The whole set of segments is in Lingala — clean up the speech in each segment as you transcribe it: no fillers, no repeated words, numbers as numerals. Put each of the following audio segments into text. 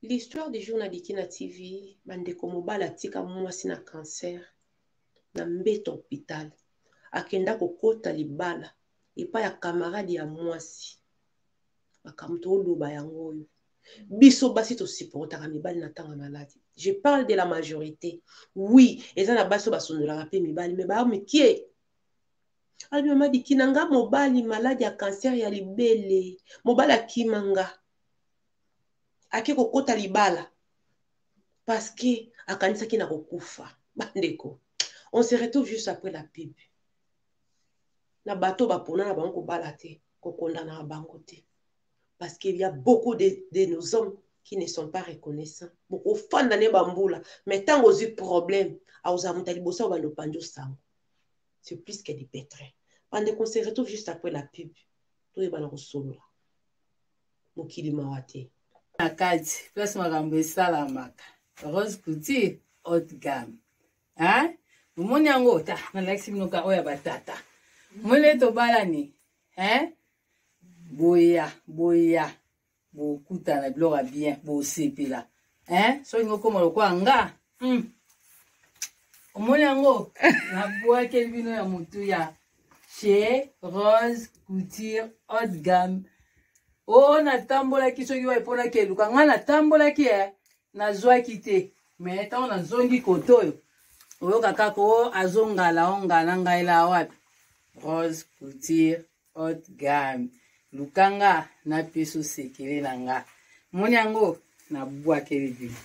L'histoire du jour na Dikina TV, bandeko mobali atika mwasi na cancer na mbeto hôpital, akenda kokota libala epai ya camarade ya mwasi. Makambo toloba yango oyo biso basi tosupportaka mibali na ntango ya maladi. Je parle de la majorité. Oui, eza na basi oyo basundolaka mpe mibali, me baa mikie. Alobi mama Dikina, nga mobali maladi ya cancer ya libele, mobali akima nga ake kokota libala parce que akanisaki na kokufa. Bandeko, on se retrouve juste après la pub. Na bato bapona na bango kobala te, kokondana na bango te, parce qu'il y a beaucoup de nos hommes qui ne sont pas reconnaissants. Bokofanda ne bambula, mais ntango ozwi problème, akozala moto ya liboso ya kobanda opanzi osango. C'est plus que du pétrin. Bandeko, on se retrouve juste après la pub. Toyebana kosolola. Mokili mawa te. Na kati place makambo esalamaka, Rose Couture haute gamme, hein? Bomoni yango ta nalakisi bino ka oyo ya batata moni tobalani, hein? Boya boya bokutana biloko ya bien, bosepela, hein? Soki ngokoma lokola nga, Omoni yango nabwakeli bino ya motuya chez Rose Couture haute gamme. O natambolaki soki wapi mpo nakeluka ngai natambolaki e nazwaki te, me ntango nazongi kote oyo oyoka kaka o azongala ongala ngai la wapi. Rose Couture haute gamme, lukanga napesa osekele na nga. Moni yango nabwakeli bino.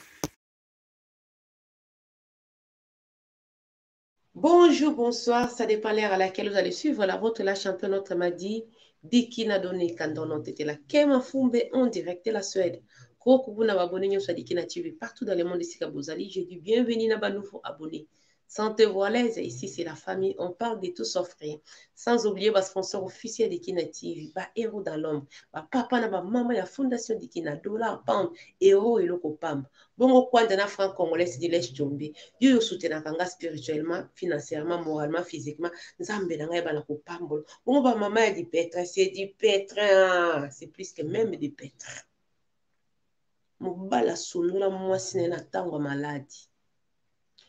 Bonjour, bonsoir, ça dépend l'heure à laquelle vous allez suivre la vôtre, la championne, notre m'a dit, Dikina Donné Kandono Tetela, Kema Fumbe en direct de la Suède. Kokubuna abonné nyonso ya Dikina TV partout dans le monde esika bozali. Je dis bienvenue na ba nouveau abonné. Sentez-vous à l'aise, ici c'est la famille, on parle de tout sauf rien. Sans oublier ba sponsor officiel Dikina TV, ba héros dans l'ombre, ba papa na ba maman ya fondation Dikina, dollar, pound, euro eloko pamba. Bongo kwanda na franc congolais c'est du lèche tombe. Yo yo soutenaka nga spirituellement, financièrement, moralement, physiquement, Nzambe na ngai bana kopambola. Bongo ba maman ya du pétrin, c'est du pétrin, c'est plus que même du pétrin. Mobali asundola mwasi na ye na ntango ya maladi.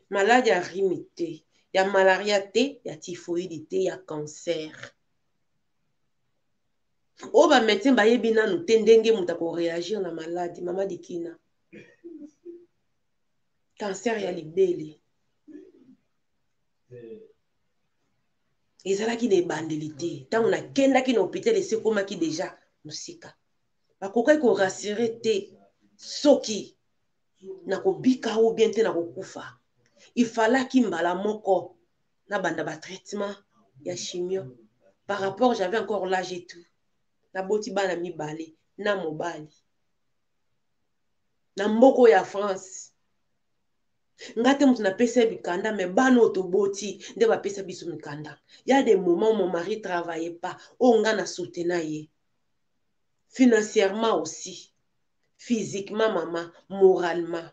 Maladi ya rhume te, ya malaria te, ya typhoïde te, ya cancer. Oyo ba médecin bayebi nanu te ndenge moto akoréagir na maladi. Mama Dikina, cancer ya libele ezalaki na ebandeli te. Ntango nakendaki na hôpital esi ekomaki deja mosika, bakokaki korassurer te soki nakobika ou bien te nakokufa. Ifalaki mbala moko nabanda batraitement ya chimio. Par rapport j'avais encore l'âge et tout, naboti bana mibale na mobali na mboka ya France. Nga te moto napesa ye mikanda, me bana oyo toboti nde bapesa biso mikanda. Ya des moments où mon mari travaillait pas, oyo nga na soutena ye financièrement aussi, physiquement, mama, moralement.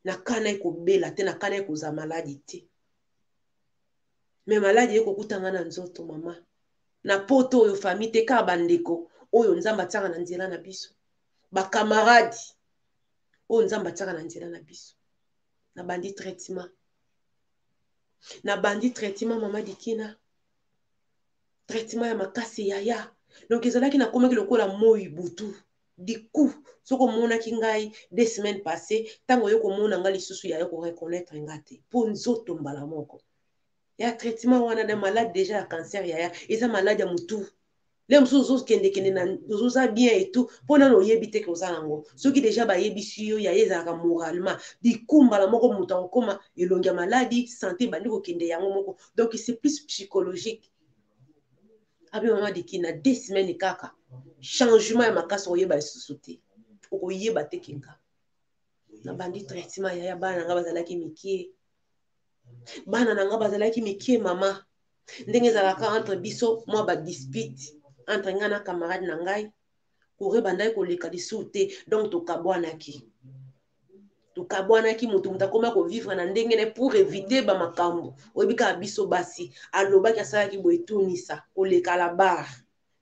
Nakana ekobela te, nakana ekozala maladi te, me maladi ekokutanga na nzoto mama. Na poto oyo famille te, kaka bandeko oyo Nzambe atiaka na nzela na biso, bakamaradi oyo Nzambe atiaka na nzela na biso. Nabandi traitement, nabandi traitement mama Dikina, traitement ya makasi yaya. Donc ezalaki nakomaki lokola moi butu. Du coup soki omonaki ngai 2 semaines passé, ntango oyo komona ngai lisusu yaya, koreconnaître nga te mpo nzoto mbala moko ya traitement wana na malade déjà ya cancer yaya. Eza malade ya motu le mosusu ozokendekende na ozoza bien et tout, mpo nano oyebi te ke oza nango. Soki déjà bayebisi yo yaya, ezalaka moralement bikumbala moko, moto akokoma elongi ya maladi, santé ebandi kokende yango moko. Donc c'est plus psychologique. Abi mama Dikina, 2 semaines kaka changement ya makasi, okoyeba lisusu te, okoyeba te kinga. Nabandi traitement yaya, bana na nga bazalaki mikie, bana na nga bazalaki mikie mama. Ndenge ezalaka entre biso mwa badispute entre ngai na camarade na ngai, courant ebandaki koleka lisusu te. Donc tokabwanaki, tokabwanaki, moto moto akoma kovivre na ndenge ne pour éviter bamakambo. Oyebi kaka biso basi, alobaki asalaki boye, etunisa koleka la barre.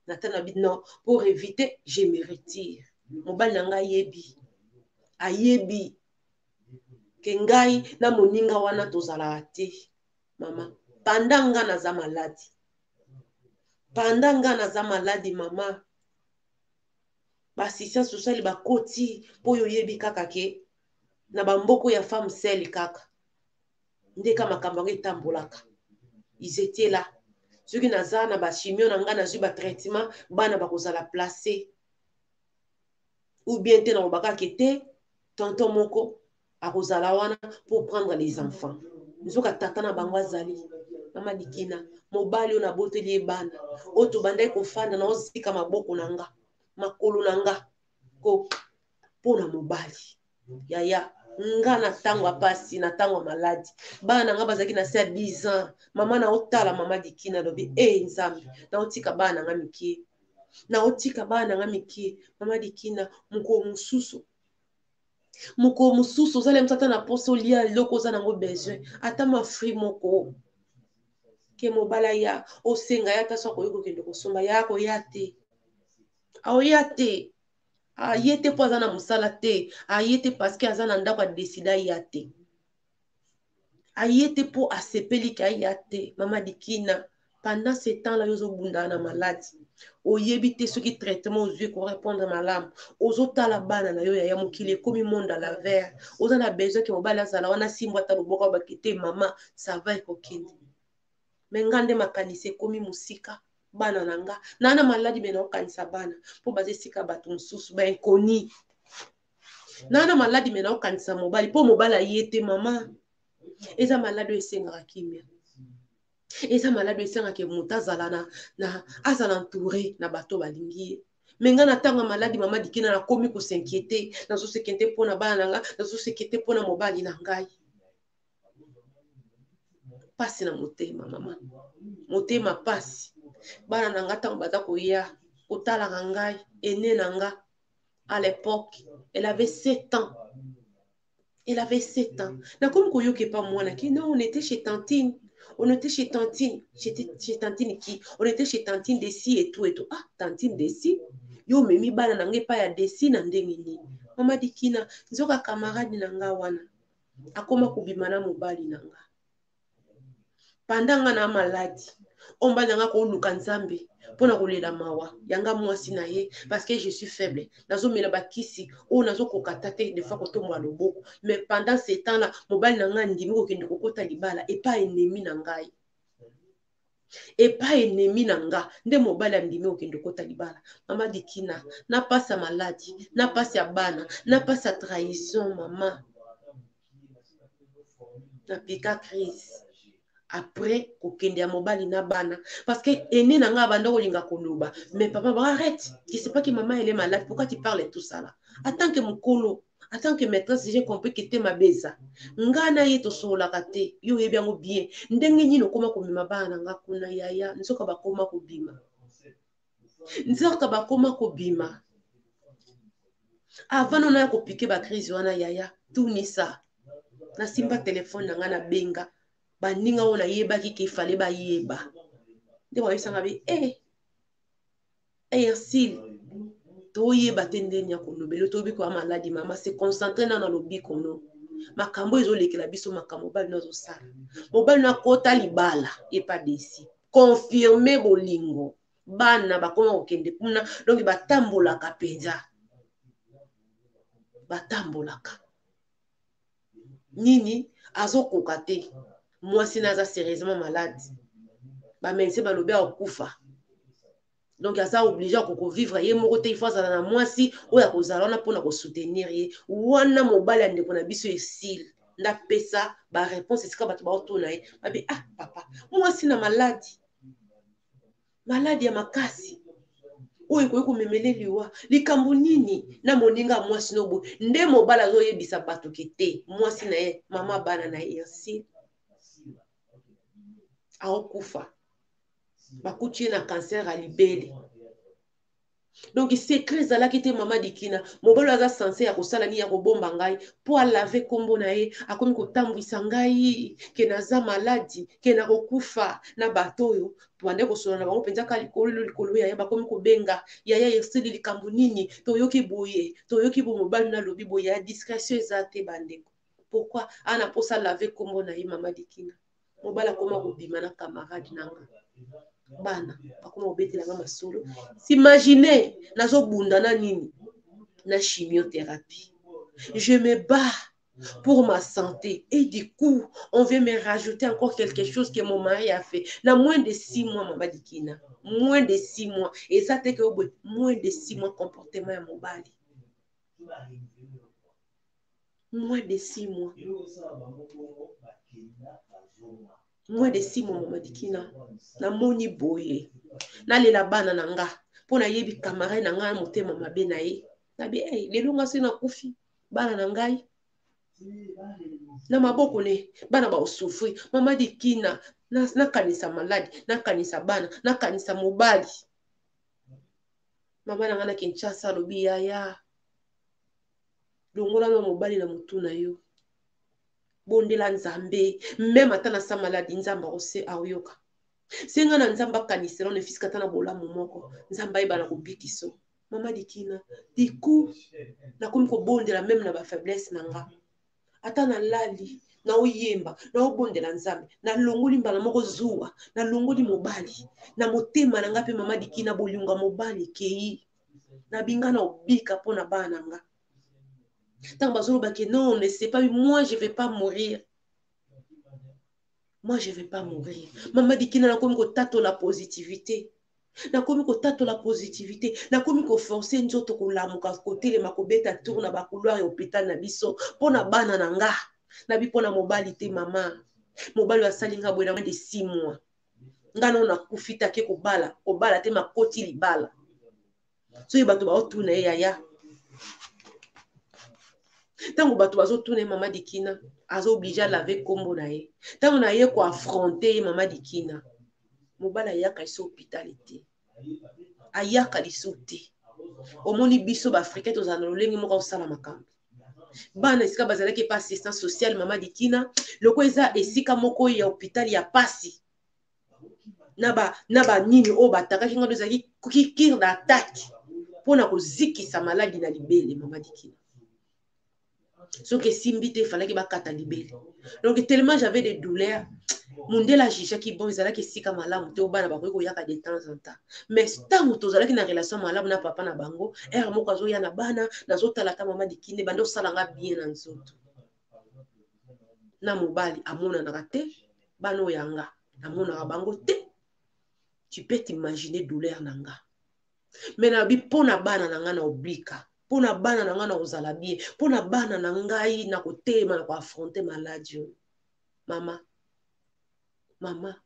Natana bi non, pour éviter, je me retire. Mobali na ngai ayebi, ayebi ke ngai na moninga wana tozalaka te. Mama, pendant nga naza maladi, pendant nga naza maladi mama, baassistance sociale bakoti mpo oyo oyebi kaka ke na bamboko ya femme seule kaka nde ka makambo yango etambolaka. Ils étaient là. Soki naza na bachimio na ngai, nazwi batraitement, bana bakozala place ou bien te, nakolobaka ke te, tonton moko akozala wana pour prendre les enfants. Nzoka tata na bango azali. Mama Dikina, mobali oyo naboteli ye bana, oyo tobandaki kofanda, naozika maboko na nga, makolo na nga ko mpo na mobali. Yaya, nga na ntango ya pasi, na ntango ya maladi, bana na nga bazalaki na se ya 10 ans. Mama, naotala mama Dikina, alobi e Nzambe, naotika bana na nga mike, naotika bana na nga mike. Mama Dikina, mokolo mosusu, mokolo mosusu ozali mosu ata na posa olia eloko oza nango besoin, ata mafri moko ke mobala ya osenga ye, ata so akoki kokende kosomba, ya akoya te, aoya te, aye te mpo aza na mosala te, aye te parce que aza na ndako, adeside aya te, aye te mpo asepeli ke aya te. Mama Dikina, pendant ce temps là yo ozobundana na maladi, oyebi te soki traitement ozwi korépondre malamu, ozotala bana na yo. Yaya, mokili ekomi monde à l'envers. Oza na besoin ke mobali azala wana, simbo ata loboko, abaki te mama, ça va, ekokende. Me nga nde makanisi ekomi mosika. Bana na nga naa na maladi, me naokanisa bana mpo baza esika bato mosusu bainkoni. Naa na maladi, me naokanisa mobali mpo mobali aye te. Mama, eza maladi oyo esengaka kimia, eza maladi oyo esengaka moto azala na azala entouré na bato balingi ye. Me nga na ntango ya maladi, mama Dikina, nakomi kos'inquiéter, nazos'inquiéter mpo na bana na nga, nazos'inquiéter mpo na mobali na ngai. Pasi na motema, mama, motema pasi. Bana na nga, ntango baza koya kotalaka ngai, ene na nga à l'époque, elle avait 7 ans, elle avait 7 ans. Nakomi koyoka epa mwana ki non, on était chez tantine, on était chez tantine. J'étais chez tantine qui? On était chez tantine Desi et tout et tout. Ah, tantine Desi, yo omemi bana na ngai epai ya Desi na ndenge nini? Mama Dikina, nzoka camarade na nga wana akoma kobima na mobali na nga pendant nga na maladi. Oyo mobali na nga koluka Nzambe mpona kolela mawa yanga mwasi na ye, parce que je suis faible, nazomela bakisi oyo nazokoka ta te des fois kotombola loboko. Mais pendant ce temps là mobali na ngai andimi kokende kokota libala epai ennemi na ngai, epai ennemi na nga nde mobali andimi kokende kokota libala. Mama Dikina, na pasi ya maladi, na pasi ya bana, na pasi ya trahison, mama, napika crise après kokende ya mobali na bana, parce que aîné na nga abanda kolinga koloba, mais papa ba arrête, tu sais pas que maman, elle est malade, pourquoi tu parles tout ça là? En tant que mokolo, en tant que maîtresse, j'ai compris que te mabe eza nga na ye, tosololaka te. Yo oyebi yango bien ndenge nini okóma komema bana na nga kuna. Yaya, nzoka bakóma kobima, nzoka bakóma kobima avant nona ya kopiquer bacrise wana. Yaya, tunisa, nasimba telefone na ngai, nabenga baninga oyo nayebaki ke fale bayeba nde bayebisanga be e Ursile, toyeba te ndeni ya kolobela, toyebi koya maladi. Mama, se concentre nano na lobiko no. Makambo ezolekela biso, makambo mobali no azosala, mobali no akota libala epa Desi, confirme bolingo, bana bakoma kokende kuna, donc batambolaka mpenza, batambolaka nini, azokoka te. Mwasi na aza sérieusement malade, bamédecin balobi akokufa, donc aza obligé akokovivre ye moko te, il faut azala na mwasi oyo akozala wana mpona kosoutenir ye wana. Mobali ya ndeko na biso esile nde apesa baréponse esika bato baotuna ye, babi ah papa, mwasi na maladi, maladi ya makasi oyo ekoki komemele liwa, likambo nini na moninga ya mwasi no boye? Nde mobali azoyebisa bato ke te, mwasi na ye, mama bana na ye Ursile, aokufa, bakuti ye na cancer ya libele. Donc secret ezalaki te, mama Dikina. Mobali aza sense ya kosala nini, ya kobomba ngai mpo alave nkombo na ye. Akomi kotambwisa ngai ke naza maladi, ke nakokufa na bato oyo bande kosola na bango mpenza ka likolo likolo. Yaya, bakomi kobenga yaya esili likambo nini, toyoki boye, toyoki boye, mobali nalobi boye. Ya discrétion eza te, bandeko. Pourquoi ana mposa lave nkombo na ye? Mama Dikina, mobali akoma kobima na camarade na nga, bana bakoma kobetela nga masolo. S'imagine, nazobunda na nini? Na chimiothérapie. Je me bats pour ma santé. Et du coup, on vient me rajouter encore quelque chose que mon mari a fait. Na moins de 6 mois, Mama Dikina. Moins de 6 mois. Et ça, c'est que moins de 6 mois, comportement ya mobali. Moins de 6 mois. Moins de 6 mois, Mama Dikina. Namoni boye. Nalela bana na nga. Mpo nayebi camarade na nga, motema mabe na ye. Nabi, hey, lelo nga se nakufi. Bana na ngai na maboko ne, bana baosouffrir. Mama Dikina, nakanisa maladi, nakanisa bana, nakanisa mobali. Mama na ngai na Kinshasa alobi: "Yaya, longola na mobali na motu na yo, bondela Nzambe. Même ata nasa maladi, Nzambe akose aoyoka. Senga na Nzambe akanisela ne fiske ata na bolamu moko, Nzambe ayeba na kobikiso." Mama Dikina, diku nakomi kobondela même na bafaiblesse na nga. Ata nalali, naoyemba, naobondela Nzambe. Nalongoli mbala moko zuwa, nalongoli mobali na motema na nga. Mpe mama Dikina, bolingo ya mobali ekei. Nabinga na obika mpo na bana na nga. Ntango bazoloba ke non, ne sais pas, moi je vais pas mourir, moi je vais pas mourir. Mama Dikina, nakomi kotatola positivité, nakomi kotatola positivité, nakomi koforce nzoto kolamuka, kotelema, kobeta tour na bacouloir ya hôpital na biso mpo na bana na nga. Nabi mpo na mobali te. Mama, mobali oyo asali nga boye na moins de 6 mois, nga nano nakufi te, ake kobala, kobala te, makoti libala. Soki bato baotuna ye, yaya, ntango bato bazotuna ye, mama Dikina aza obligé alave nkombo na ye. Ntango na ye koaffronter ye, mama Dikina, mobali ayaka liso hôpital te, ayaka liso te. Omoni, biso baafricain tozala na lolenge moko akosala makambo. Bana esika bazalaki epa assistance sociale, mama Dikina, loko eza esika moko ya hôpital ya pasi na banini oyo batakaki ngano, ezalaki cure d'attaque mpona kozikisa maladi na libele. Mama Dikina, soki esimbi te, efalaki bakata libele. Donc tellement j'avais des douleurs, mundele ajugeaki bon, ezalaki esika malamu te. Bana bakoki koyaka de temps en temps, mais ntango tozalaki na relation malamu na papa na bango, heure moko azoya na bana, nazotala ata mama Dikine, bande osalanga bien na nzoto. Na mobali amonanaka te, bana oyo yanga namonaka bango te. Tu peux t'imaginer douleur na nga. Mais nabi mpo na bana na nga na oblika, mpo na bana na nga na kozala bien, mpo na bana na ngai na kotelema, na koaffronter maladi oyo. Mama, mama,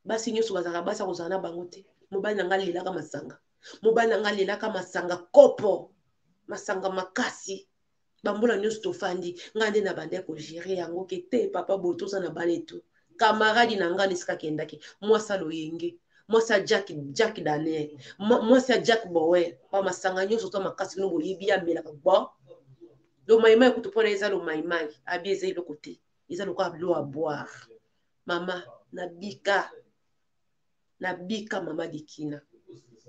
basi nyonso bazalaka basi akozala na bango te. Mobali na ngai alelaka masanga, mobali na ngai alelaka masanga, kopo masanga makasi. Bambola nyonso tofandi, ngai nde na bande kogérer yango ke te. Papa boye, toza na bana etu. Camarade na ngai, esika akendaki, mwasi aloyenge, mwasi ya Jack Daniel, mwasi ya Jack Bower, bamasanga nyonso to makasi bino boyebi, amelaka bo lomaimai kutu. Mpona eza lomaimai, abi eza eloko te, eza lokola l'eau à boire. Mama, nabika, nabika. Mama Dikina,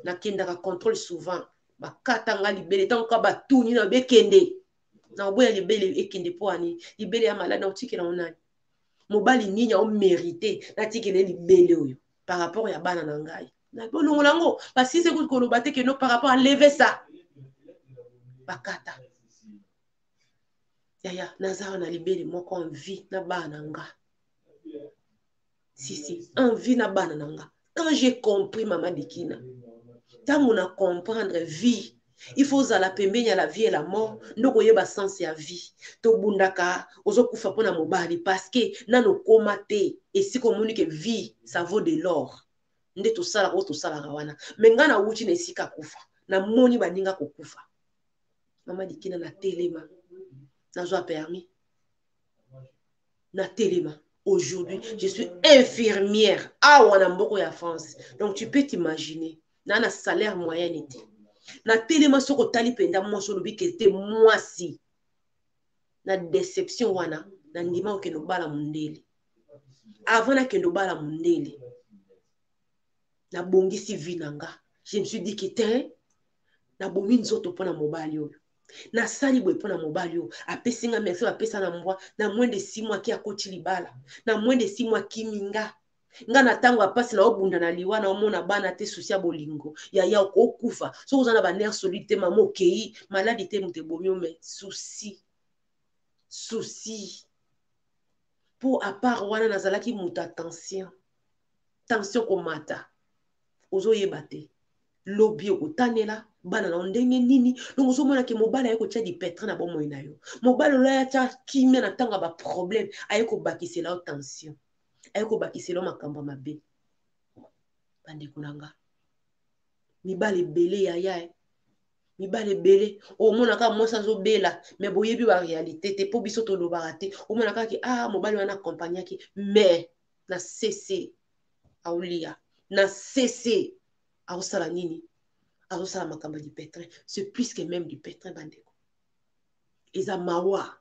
nakendaka contrôle souvent, bakata nga libele. Ntango ka batuni na bekende na oboya libele ekende, mpo ani libele ya maladi na otikela ngo nani? Mobali nini aomérite natikela ye libele oyo par rapport ya bana na ngai? Bolongola yango, basise kutu koloba te keno par rapport aleve ça, bakata. Yaya, naza na libele moko en vie na bana na nga. Si, si, en vie na bana na nga. Quand j'ai compris, mama Dikina, ntango na comprendre vie, il faut ozala pembeni ya la vie et la mort nde koyeba sens ya vie. Tobundaka, ozokufa mpo na mobali parce que nano okóma te esika omoni ke vie, ça vaut de l'or. Nde tosalaka oyo tosalaka wana. Mais ngai nawuti na esika kufa, namoni baninga kokufa. Mama Dikina, natelema, nazwa permis, natelema. Aujourd'hui je suis infirmière awa na mboko ya France. Donc tu peux t'imaginer, na salaire moyenne te. Natelema soki otali mpenza mwasi olobi ke te mwasi na deception wana nandima kokende obala mondele. Avant nakende obala mondele nabongisi vie na nga. Je me suis dit que te nabomi nzoto mpo na mobali oyo, nasali boye mpo na mobali oyo apesi nga merci, bapesa na mbwa na moins de 6 mois ki akoti libala, na moins de 6 mois akimi nga. Nga na ntango ya mpasi na obunda na liwa na omona bana te, susi ya bolingo yaya okokufa soki oza na banerf solide te, mama okei maladi te, moto ebomi yo, mais susi susi mpo apart wana nazalaki moto ya tension, tension komata ozoyeba te lobi okotanela bana na yo ndenge nini. Donc ozomona ke mobali aye kotia dipetre na bomoi na yo, mobali oyo atia kimia na ntango ya baproblème aye kobakisela yo tension, aye kobakisela yo makambo ya mabe. Bandeko na nga, mibali ebele yaya, mibali ebele omona kaka mwasi azobela, me boyebi ba réalité te, mpo biso tolobaka te. Omona kaka ke ah mobali wana accompagnaki, mais na cc aolia, na cc aosala nini, azosala makambo ya dipetrin. C'est plus que même du pétrin bandeko, eza mawa,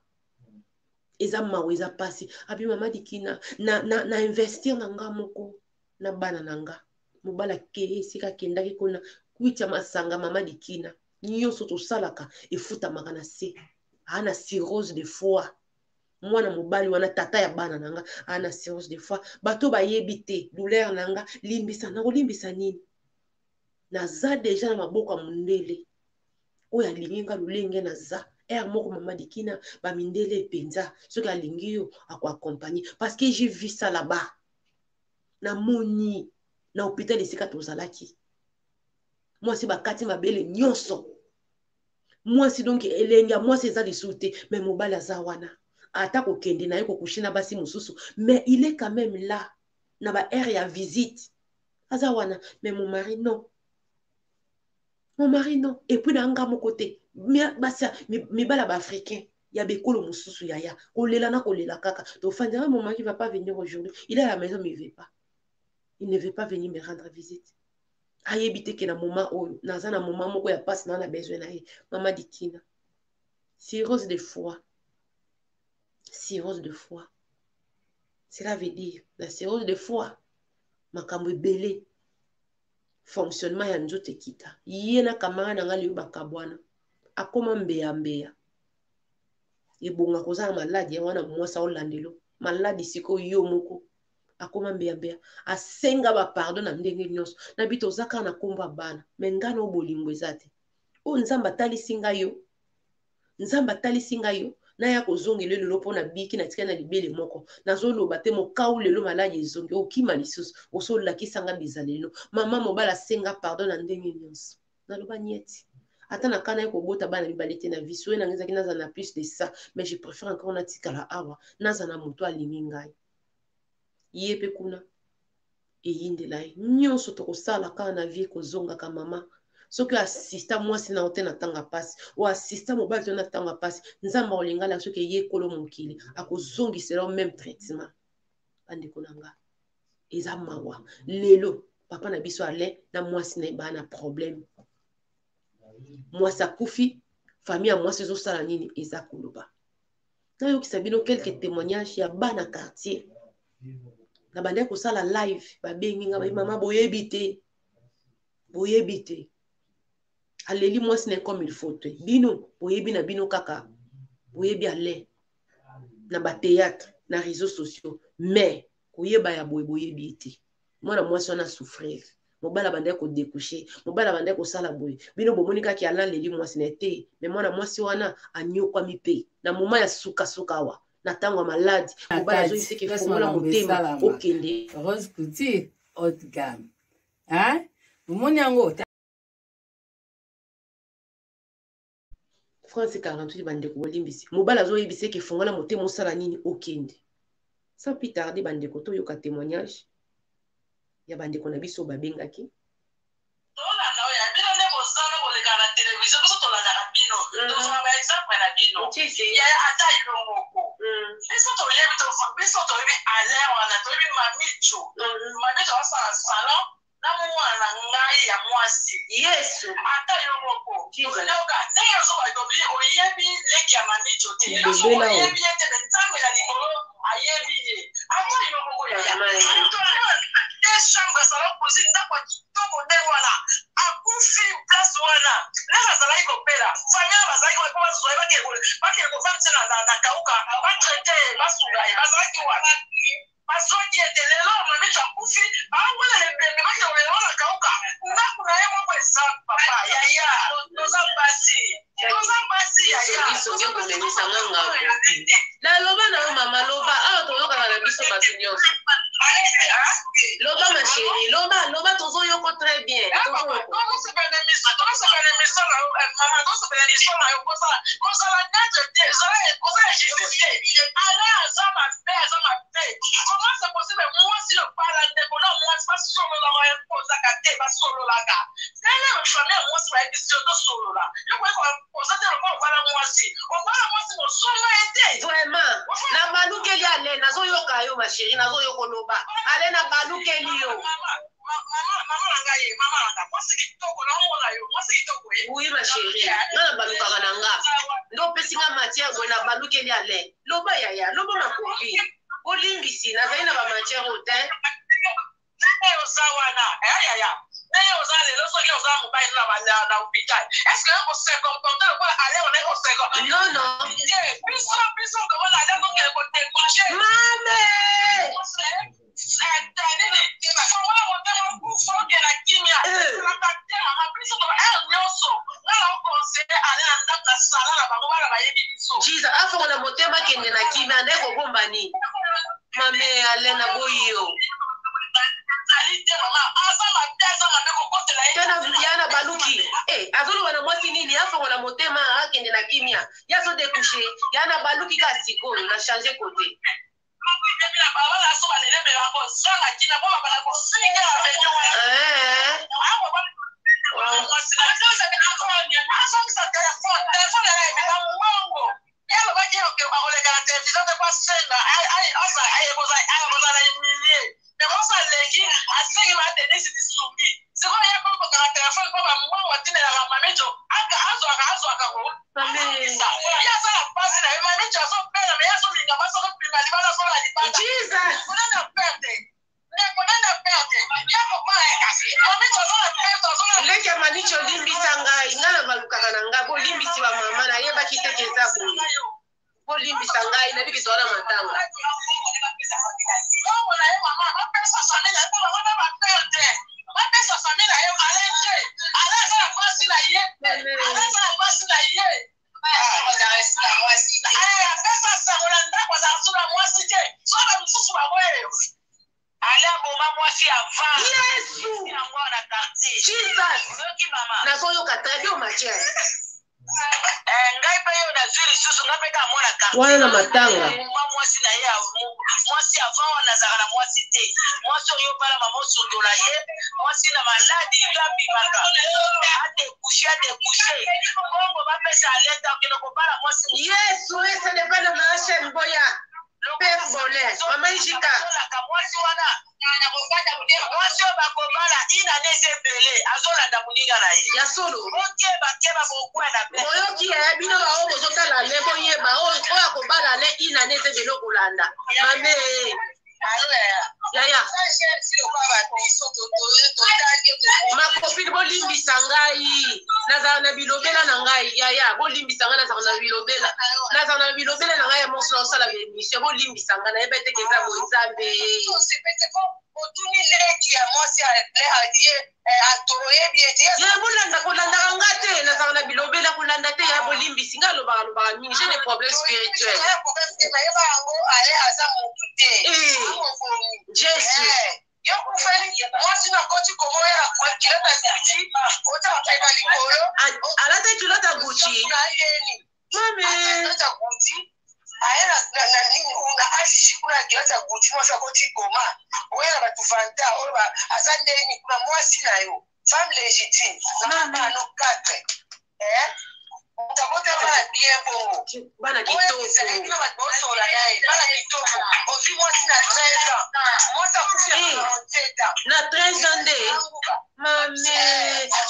eza mawa, eza pasi. Abi mama Dikina na, na, na investir na nga moko na bana na nga. Mobali akei esika akendaki kuna kwiti ya masanga. Mama Dikina, nyonso tosalaka efutamaka na se aa na cirrhose de foie. Mwana mobali wana, tata ya bana na nga, aa na cirrhose de foie. Bato bayebi te douleur na nga. Limbisa, nakolimbisa nini? Naza deja na maboko ya mondele oyo alingi nga lolenge naza. Aire moko mama Dikina, bamindele mpenza soki alingi yo akoaccompagne, parce que j'ai vu ça là-bas. Namoni na hôpital esika tozalaki, mwasi bakati mabele nyonso, mwasi donc elenge ya mwasi eza lisusu te, mais mobali aza wana, ata kokende na ye kokushe na basi mosusu, mais il est quand même là na ba aire ya visite, aza wana. Mais mon mari non, mon mari non. Et puis na nga moko te, basi mibali ya baafricain ya bekolo mosusu yaya, kolela na kolela kaka tofandaka. Mon mari va pas venir aujourd'hui, il est à la maison mais il veut pas, il ne veut pas venir me rendre visite. Ayebi te ke na moment oyo naza na moment moko ya mpasi, na na besoin na ye. Mama Dikina, cirrhose de foie, cirrhose de foie, cela veut dire na cirrhose de foie makambo ebele, fonctionnement ya nzoto ekita. Ye na camarade na nga leyo bakabwana, akoma mbeya mbeya. Ebonga koza na maladi ya wana, mwasi aolandelo maladi sikoyo yo moko akoma mbeya mbeya, asenga bapardon na ndenge nyonso. Na bi toza kaka na nkombo ya bana, me nga na bolingo eza te. Oyo Nzambe atalisi ngai yo, Nzambe atalisi ngai yo, naya kozongela lelo mpo na biki natikali na libele moko. Nazoloba te mokau lelo maladi ezongi, okima lisusu osolakisa nga bizalelo. Mama, mobali asenga pardon na ndenge nyonso, naloba nieti ata na kana ye kobota bana mibale te na vie. Soye nanga ezalaki nazala na plus de ça, mais je préfère encore natikala awa, nazala na moto alingi ngai. Ye mpe kuna eyindela ye nyonso tokosala kaka na vie kozongaka. Mama, soki asista mwasi na yo te na ntango ya mpasi, o asista mobali te na ntango ya mpasi, Nzambe akolingala soki eye kolo mokili akozongisela yo même traitement. Bandeko na nga, eza mawa. Lelo papa na biso Alain na mwasi na ye baa na problème, mwasi akufi, famille ya mwasi ezosala nini? Eza koloba. Nayokisa bino quelques témoignages ya bana quartier. Na bandaki kosala live, babengi nga, bayi mama boyebi te, boyebi te, aleli mwasi na ye comme il faut te. Bino boyebi na bino kaka, boyebi Alain na bathéâtre, na réseaux sociaux, mais koyeba ya boye boyebi ye te. Mwana mwasi wana souffrir, mobali abandaki kodécoucher, mobali abandaki kosala boye. Bino bomoni kaka Alain aleli mwasi na ye te, mais mwana mwasi wana anyokwami mpe na moma ya sukasuka awa na ntango ya maladi, mobali azoyiseke fongola motema okende. Rose Couture haute gamme, hein, omoni yango. France 48, bandeko bolimbisi, mobali azoyebisa eke fongola motema osala nini, okende. Sans plus tarder bandeko, toyoka témoignage ya bandeko na biso babengaki. Tolanda oyo ya bino nde bozana koleka na televizio, biso tolandaka bino, tozwaka baexemple na bino. Yaya, ata yo moko, biso toyebi, biso toyebi Alain wana, toyebi Mamicho. Mamicho asala salon. Na mwana na ngai ya mwasi. Yesu. Ata yo moko. Jesus. Yoka, ndenge ozoba lobi, oyebi leki ya Mamicho te. Lobela Soki oyo. oyebi ye te, mais Nzambe na likolo ayebi ye. Ata yo moko yaya. Amen. Deux chambres, salon, cuisine, ndako ya kitoko ndenge wana. Akufi place wana. Ndenge azalaki kopela. Famille wana bazalaki wapi? Po bazwa ye, bakende kovandisa na Kauka, batraite ye, basunga ye. Bazalaki wapi? Bazwaki ye te. Lelo Mamicho akufi, bawelela ebembe, bakende kolela wana Kauka. Ndako na ye moko eza papa, yaya. Toza basi. Toza basi, yaya. Songi songi okomemisa nga ngambo. Naloba na yo mama, loba awa toyokaka na biso bato nyonso. Loba ma chérie, loba, loba tozoyoko très bien. Tozoyoko. Tozosepela émission na yo, mama, tozosepela émission na yo. Kozala neutre te, kozala justice te. Ala aza mabe, aza mabe. Comment c'est possible mwasi lobala ndeko na mwasi basololaka, ekozaka te, basololaka. Ndenge famille ya mwasi bayebisi yo tosolola, yo koyeba oza te lokola obala mwasi, obala mwasi mosolo ye te. Vraiment, na balukeli ale, nazoyoka yo ma chérie, nazoyoka loba. Ale na balukeli yo. Mama na ngai, mama na ngai, mwasi kitoko, naomona yo mwasi kitoko ye. Oui ma chérie, nga na balukaka na nga. Nde opesi nga matière boye na balukeli ale. Loba yaya, loba ma copine. Bolimbisi, nazali na ba matière oyo te. Ndenge oza wana, yaya, ndenge oza lelo, soki oza mobali na hôpital, est ce que yo kose comporte lokola ale onayi kose? Non, non. Biso komona ale kokende kodécrocher. Mame! Nini, fongola motema, kufa okenda kimia. Ezalaka te, mama. Biso nyonso nga na oconseille ale na ndako na sala na bango, bana bayebi biso. Jesus, afongola motema, akende na kimia, nde kobomba nini? Mame, ale na boyi yo. Ezali te, mama, aza mabe, aza mabe, kokotela ye. Te na ya na baluki. Eh, azoloba na mwasi nini? Afongola motema, akende na kimia. Ye azodécoucher. Ya na baluki kaka sikoyo, na change côté. Na balabala so balelebela kozanga kimia mpo babala kofinga avenue wana. Azongisa telefone, telefone ya ebeba mbongo. Ye alobaki akoleka na televizio te po asenga akozala humilie, mais mwasi aleki, asengi ma Denise Lisungi. Sikoyo ye mpo kokanga telefone mpo bambongo atindelaka Mamijo, azwaka ngo. Ye aza na mpasi na ye, Mamijo azobela, mais ye azolinga basi, azobima libanda, azola libanda. Jesus. Nani aperte? Ndeko, nani aperte? Ye kobala ye, kasi Mamijo aza na perte, azola. Leki ya Manicho, olimbisa ngai, ngai na balukaka na ngai. Bolimbisi bamama, nayebaki teke eza boye. Bolimbisa ngai, nayebiki toza na matanga. Mbongo na ye, mama, bapesa famille na ye mpo bango mpe baperte. Bapesa famille na ye. Ale te, ale aza na mpasi na ye, ale aza na mpasi na ye. Apesa sango na ndako, azala so na mwasi te, so na mosusu bango ale aboma mwasi avant. Yesu. Yango na quartier. Jesus. Oyoki, mama? Nazoyoka très bien, matière. Ngai mpe yo nazwi lisusu, ngai mpe kaka mwana quartier. Wana na matanga. Mwa mwasi na ye, mwasi avant wana azalaka na mwasi te. Mwasi oyo bala, mama, osundola ye, mwasi na maladi to abimaka, adécoucher, adécoucher. Mbongo bapesa aleta, okende kobala mwasi. Yesu, ese n'est pas na ma chaîne boya. Père Bonheur, mama Ijika. Azolaka mwasi wana, mwasi oyo bakobala inane eza ebele, azolanda moninga na ye. Ya solo. Okeba, keba, bokwena pe. Boyoki ya bino baoyo bozotala le, boyeba oyo oyo akobala le inane eza ebele kolanda. Mame yaya, ma copine, bolimbisa ngai, nazala na bilobela na ngai. Yaya, bolimbisa ngai, nazala na bilobela, nazala na bilobela na ngai ya moso, naosala baémission. Bolimbisa ngai, nayeba eteke eza boye. Nzambe. Otuni leki ya mwasi ye, oyebi ete ye bolanda, kolandaka nga te, nazala na bilobela, kolanda te. Ya bolimbisi ngai, alobaka lobaka mingi, j'ai des problèmes spirituels. Nayeba yango, ale aza motu te. Jésus. Yo kufeli mwasi na koti komoya na culotte ya Gucci, ota mapeka likolo. Alata culotte ya Gucci. Nayeni. Mame. Culotte ya Gucci, aye na nini, na ashishi kuna ya culotte ya Gucci. Mwasi akoti koma oye na bato fanta oyo aza ndeni kuna. Mwasi na yo, femme légitime na bano 4, moto akotaka na bien. bien bongo. Bana kitoko. Bino bato bosola na ye bana kitoko. Ozwi mwasi na 13 ans. Mwasi akufi na 47 ans. Na 13 ans nde mame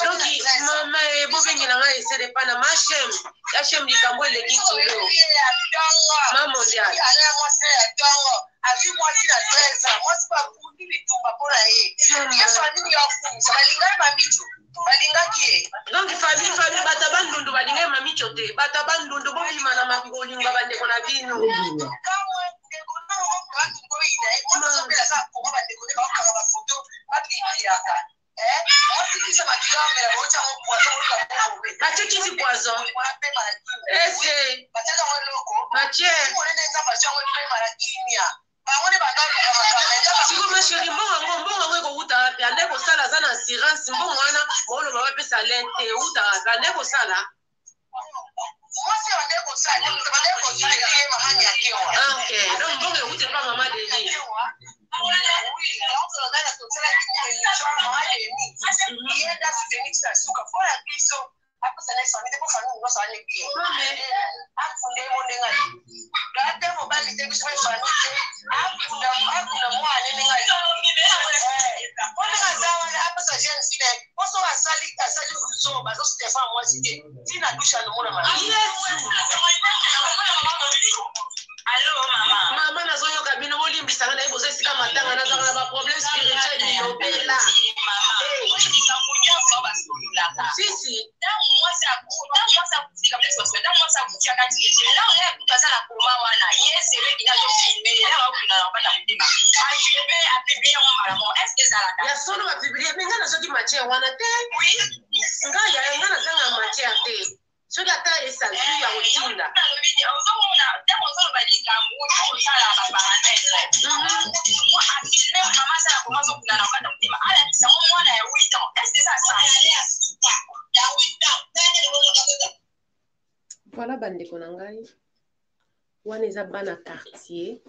donc mama e bobengela ngai esele epa na machem yachem likambo eleki kilo ma mondial. Ala mwasi ya ntongo azwi mwasi na 13 ans, mwasi bakundi bitumba mpo na ye. Ye famille ya akumisa balingaki mamicho, balingaki ye. Donc famille bato ya Bandundu balingaki mamicho te. Bato ya Bandundu, bobima na bolingo ya bandeko na bino. Bobima. Kamwe ndeko nongo batungoyina ye, mwasi azobela kaka koma, bandeko nde bakokanga bafoto bapibliaka. Mwasi kisa makila amela, baotiango poison, oluka bobe. Batie kisi poison. Wana pema na kimia. Ese batiaka ngo eloko batie monene, Nzambe atiango epema na kimia, bango nde bangaluka makambo. Siko ma chérie, mbongo yango ekowuta wapi? Ande kosala, aza na assurance. Mbongo wana baoloba bapesa lin te, ewutaka wapi? Ande kosala. Mwasi bande kosala, bande kosala ye mama Nyakewa. Ah, ok, donc mbongo ewuti epa mama Denis. Oui, donc ngai nakosalaki émission mama Denis, ye nda soutenir na suka mpo na biso, apesa na famille te, mpo famille nyonso ane bien. Mame. Akunda ye mo ndenge alingi, ate mobali te, biso mpe famille te. Akunda, akunda mwana ndenge alingi, mpo ndenge aza wana, apesa jeune fille na ye, mpo soki asali, asali zoba, azosutefan mwasi te, ntina dushe alomona mabe. Yesu. Allo mama. Mama, nazoyoka bino, bolimbisanga na ye, boza esika matanga, nazalaka na baproblème spirituel, bilobela. Likambo nyonso basololaka. Sisi. Ntango mwasi akufika, ntango mwasi akufi, akati ete ntango ye akufi, aza na koma wana, ye seleki nazofilme, ntango akunda na kobata motema, afilme, apublie yango mbala moko. Est ce que ezalaka? Ya solo, bapublie me ngai nazoki matière wana te. Ngai yaya, ngai nazanga matière te, soki ata esazwi ya kotinda. Nalobi te, ozomona ntango ozoloba likambo, osala baparamètre. Afilme mama aza na koma, azokunda na kobata motema, alakisa ngo mwana ya 8 ans. Est ce que eza ça? Ya 8 ans. Voilà, bandeko na ngai, wana eza bana quartier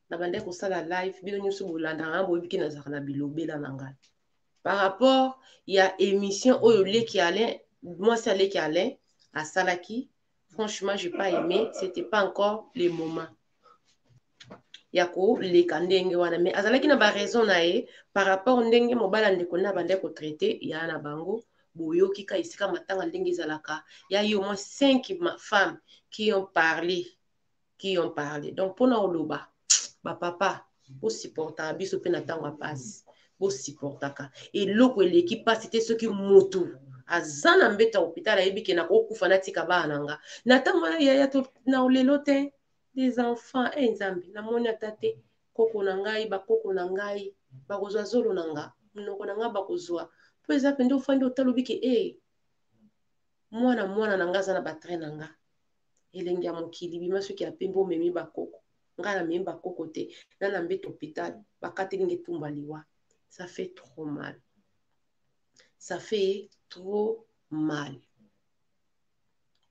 na bande kosala live. Bino nyonso bolandaka nga, boyebi nazalaka na bilobela na ngai par rapport ya émission oyo leki Alain, mwasi aleki Alain asalaki. Franchement, j'ai pas aimé, c'était pas encore le moment ya koleka ndenge wana, mais azalaki na baraison na ye par rapport ndenge mobali ya ndeko na bande kotraite ya na bango. Boyoki ka esika matanga ndenge ezalaka, ya ye au moins cinq femmes qui ont parlé, qui ont parlé. Donc mpona oloba, bapapa bosupportaka biso mpe na ntango ya pasi, bosupportaka. Eloko eleki mpasi te, soki motu aza na mbeto ya hôpital, ayebi ke nakokufa, natika bana na nga na ntango wana, yaya na lelo te, des enfants e Nzambe, namoni ata te koko na ngai, bakoko na ngai bakozwa zolo na nga, monoko na ngai bakozwa, mpo eza mpenza ofandi otalobi ke e mwana, mwana na nga aza na batrain na nga. Elengi ya mokili bima soki ya pembe, omemi bakoko, ngai namemi bakoko te na na mbeto hôpital, bakateli nge etumba liwa. Ça fait trop mal, ça fait trop mal.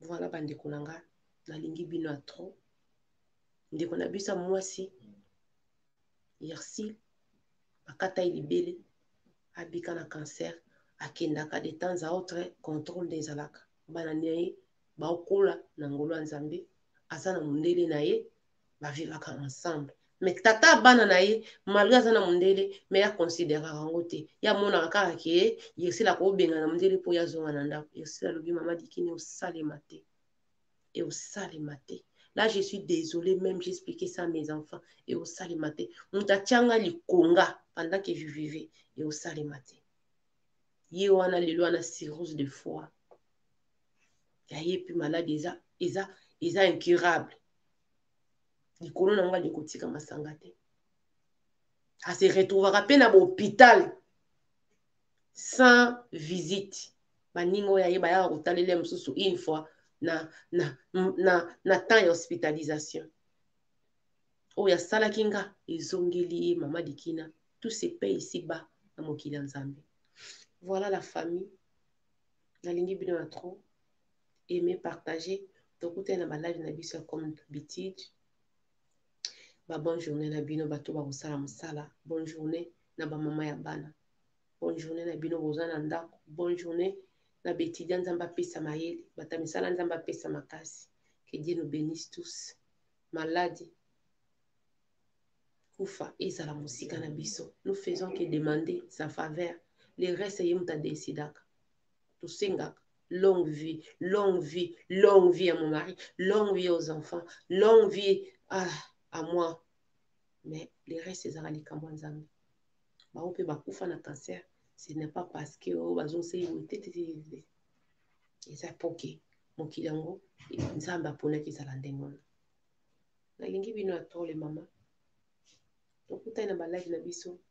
Voilà, bandeko na nga, nalingi bino ya trop. Ndeko na biso ya mwasi Yersil, bakata ye libele, abika na cancer, akendaka de temps à autre contrôle nde ezalaka. Bana na ye baokola na ngolu ya Nzambe, aza na mondele na ye, bavivaka ensemble. Mais tata bana na ye, malgré aza na mondele, mais aconsidéraka yango te. Ye amonaka kaka ke Yersila akobenga na mondele mpo ye azonga na ndako. Yersila alobi: "Mama Dikini, osalema te, eosalema te." Là, je suis désolée, même j'ai expliqué ça à mes enfants. Eosalema te, moto atianga likonga pendant que je vivais, eosalema te. Ye wana lelo wana cirrhose de foie ya ye, mpe maladi eza incurable. Likolo na ngo, alingi kotika masanga te, ase retrouvaka mpe na bahôpital sans visite. Baninga oyo aye bayaka kotalela mosusu une fois na temps ya hospitalisation. Oyo asalaki nga ezongeli ye. Mama Dikina, tout se paye ici bas na mokili ya Nzambe. Voilà la famille, nalingi bino na trop. Aimer, partager, tokutani na balive na biso ya comme d'habitude. Ba bonne journée na bino bato bakosala mosala, bonne journée na bamama ya bana, bonne journée na bino boza na ndako, bonne journée. Na baétudiant, Nzambe apesa mayele. Bato ya misala, Nzambe apesa makasi. Que Dieu nous bénisse tous. Maladie, kufa ezala mosika na biso. Nous faisons que demander sa faveur, le reste ye moto adécidaka. Tosengaka longue vie, longue vie, longue vie à mon mari, longue vie aux enfants, longue vie à moi, mais le reste ezalaka likambo ya Nzambe. Bango mpe bakufa na cancer, ce n'est pas parce que oyo bazosei boye te, te, te. Eza poke mokili yango Nzambe aponaki ezala ndenge wana. Nalingi bino ya tole mama. Tokutani na balive na biso.